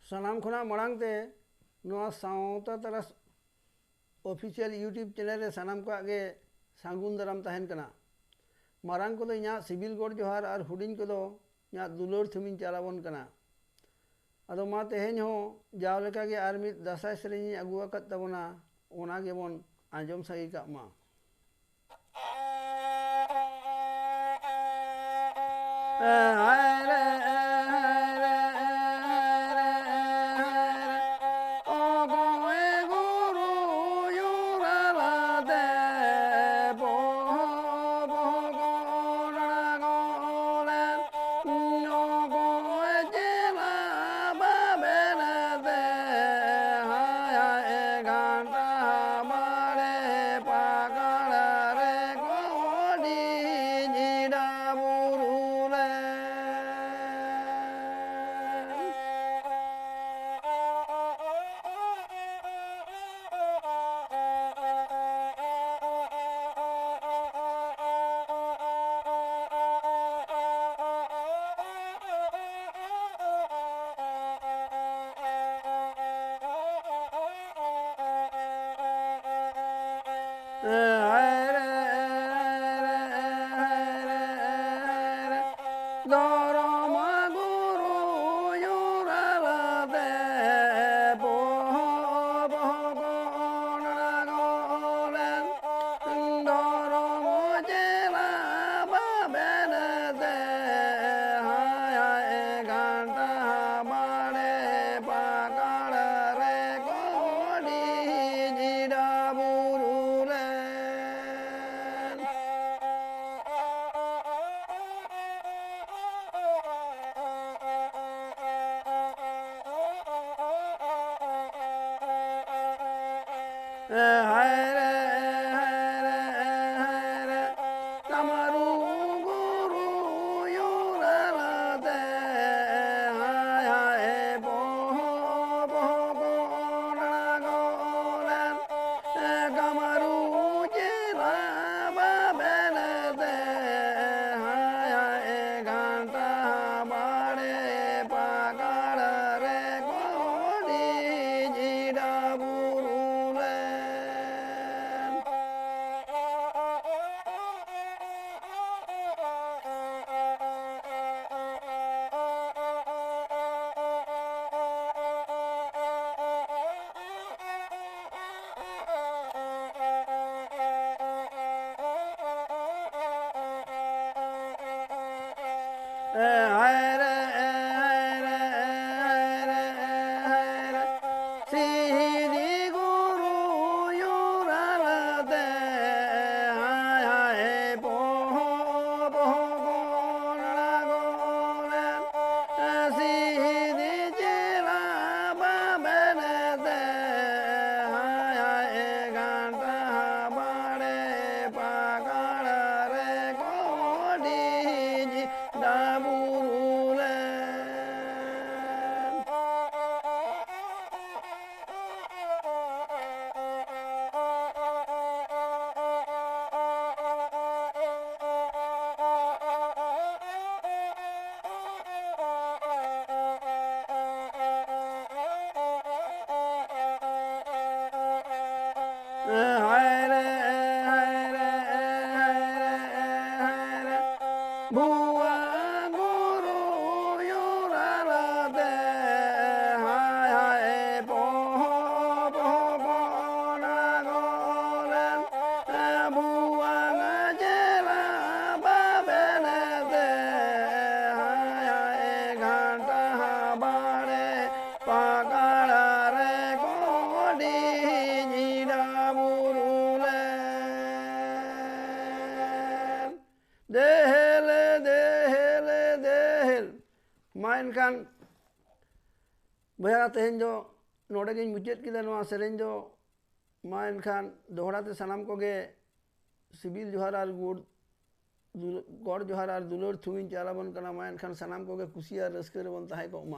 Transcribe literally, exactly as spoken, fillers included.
ᱥᱟᱱᱟᱢ ᱠᱷᱚᱱᱟᱜ ᱢᱟᱲᱟᱝ ᱛᱮ ᱱᱚᱣᱟ ᱥᱟᱶᱛᱟ ᱛᱟᱨᱟᱥ official YouTube channel ᱨᱮ ᱥᱟᱱᱟᱢ ᱠᱚᱣᱟᱜ ᱜᱮ ᱥᱟᱹᱜᱩᱱ ᱫᱟᱨᱟᱢ ᱛᱟᱦᱮᱱ ᱠᱟᱱᱟ᱾ ᱢᱟᱨᱟᱝ ᱠᱚᱫᱚ ᱤᱧᱟᱹᱜ ᱥᱤᱵᱤᱞ ᱜᱚᱰ ᱡᱚᱦᱟᱨ ᱟᱨ ᱦᱩᱰᱤᱧ ᱠᱚᱫᱚ ᱤᱧᱟᱹᱜ ᱫᱩᱞᱟᱹᱲ ᱛᱷᱩᱢᱤᱧ ᱪᱟᱞᱟᱵᱚᱱ ᱠᱟᱱᱟ᱾ ᱟᱫᱚ ᱢᱟ ᱛᱮᱦᱮᱧ ᱦᱚᱸ ᱡᱟᱣ ᱞᱮᱠᱟ ᱜᱮ ᱟᱨ ᱢᱤᱫ ᱫᱟᱸᱥᱟᱭ ᱥᱮᱨᱮᱧ ᱤᱧ ᱟᱹᱜᱩ ᱟᱠᱟᱫ ᱛᱟᱵᱚᱱᱟ, ᱚᱱᱟ ᱜᱮᱵᱚᱱ ᱟᱸᱡᱚᱢ ᱥᱟᱸᱜᱮ ᱠᱟᱜ ᱢᱟ᱾ ᱦᱟᱭᱨᱮ, ᱦᱟᱭᱨᱮ, ᱦᱟᱭᱨᱮ, ᱦᱟᱭᱨᱮ, ᱥᱤᱦᱤᱫᱤ ᱜᱩᱨᱩ ᱭᱩᱨᱟᱞᱟᱛᱮ, ᱦᱟᱭ ᱦᱟᱭ ᱯᱚᱦᱚ ᱯᱚᱦᱚ ᱜᱚᱱᱟ ᱜᱚᱱᱮ, ᱥᱤᱦᱤᱫᱤ ᱪᱮᱞᱟ ᱵᱟᱵᱮᱱᱮᱛᱮ, ᱦᱟᱭ ᱦᱟᱭ ᱜᱷᱟᱱᱴᱟ ᱵᱟᱲᱮ ᱯᱟᱠᱟᱲ ᱨᱮ ᱠᱚᱰᱤ ᱰᱟᱵᱩᱨᱩ ᱞᱮ᱾ ᱦᱟᱭᱨᱮ, ᱦᱟᱭᱨᱮ, ᱦᱟᱭᱨᱮ, ᱦᱟᱭᱨᱮ, ᱵᱷᱩᱣᱟᱹᱝ ᱜᱩᱨᱩ ᱭᱩᱨᱟᱞᱟᱛᱮ, ᱦᱟᱭ ᱦᱟᱭ ᱯᱚᱦᱚ ᱯᱚᱦᱚ ᱜᱚᱱᱟ ᱜᱚᱱᱮ, ᱵᱷᱩᱣᱟᱹᱝ ᱪᱮᱞᱟ ᱵᱟᱵᱮᱱᱮᱛᱮ, ᱦᱟᱭ ᱦᱟᱭ ᱜᱷᱟᱱᱴᱟ ᱵᱟᱲᱮ ᱯᱟᱠᱟᱲ ᱨᱮ ᱠᱚᱰᱤ ᱰᱟᱵᱩᱨᱩ ᱞᱮ᱾ ᱫᱮᱦᱮᱞ, ᱫᱮᱦᱮᱞ, ᱫᱮᱦᱮᱞ᱾ ᱢᱟ ᱮᱱᱠᱷᱟᱱ ᱵᱚᱭᱦᱟ, ᱛᱮᱦᱮᱧ ᱫᱚ ᱱᱚᱰᱮ ᱜᱤᱧ ᱢᱩᱪᱟᱹᱫ ᱠᱮᱫᱟ ᱱᱚᱣᱟ ᱥᱮᱨᱮᱧ ᱫᱚ᱾ ᱢᱟ ᱮᱱᱠᱷᱟᱱ ᱫᱚᱦᱲᱟ ᱛᱮ ᱥᱟᱱᱟᱢ ᱠᱚᱜᱮ ᱥᱤᱵᱤᱞ ᱡᱚᱦᱟᱨ ᱟᱨ ᱜᱚᱰ ᱫᱩᱞ-, ᱜᱚᱰ ᱡᱚᱦᱟᱨ ᱟᱨ ᱫᱩᱞᱟᱹᱲ ᱛᱷᱩᱢᱤᱧ ᱪᱟᱞ ᱟᱵᱚᱱ ᱠᱟᱱᱟ᱾ ᱢᱟ ᱮᱱᱠᱷᱟᱱ ᱥᱟᱱᱟᱢ ᱠᱚᱜᱮ ᱠᱩᱥᱤ ᱟᱨ ᱨᱟᱹᱥᱠᱟᱹ ᱨᱮᱵᱚᱱ ᱛᱟᱦᱮᱸ ᱠᱚᱜ ᱢᱟ᱾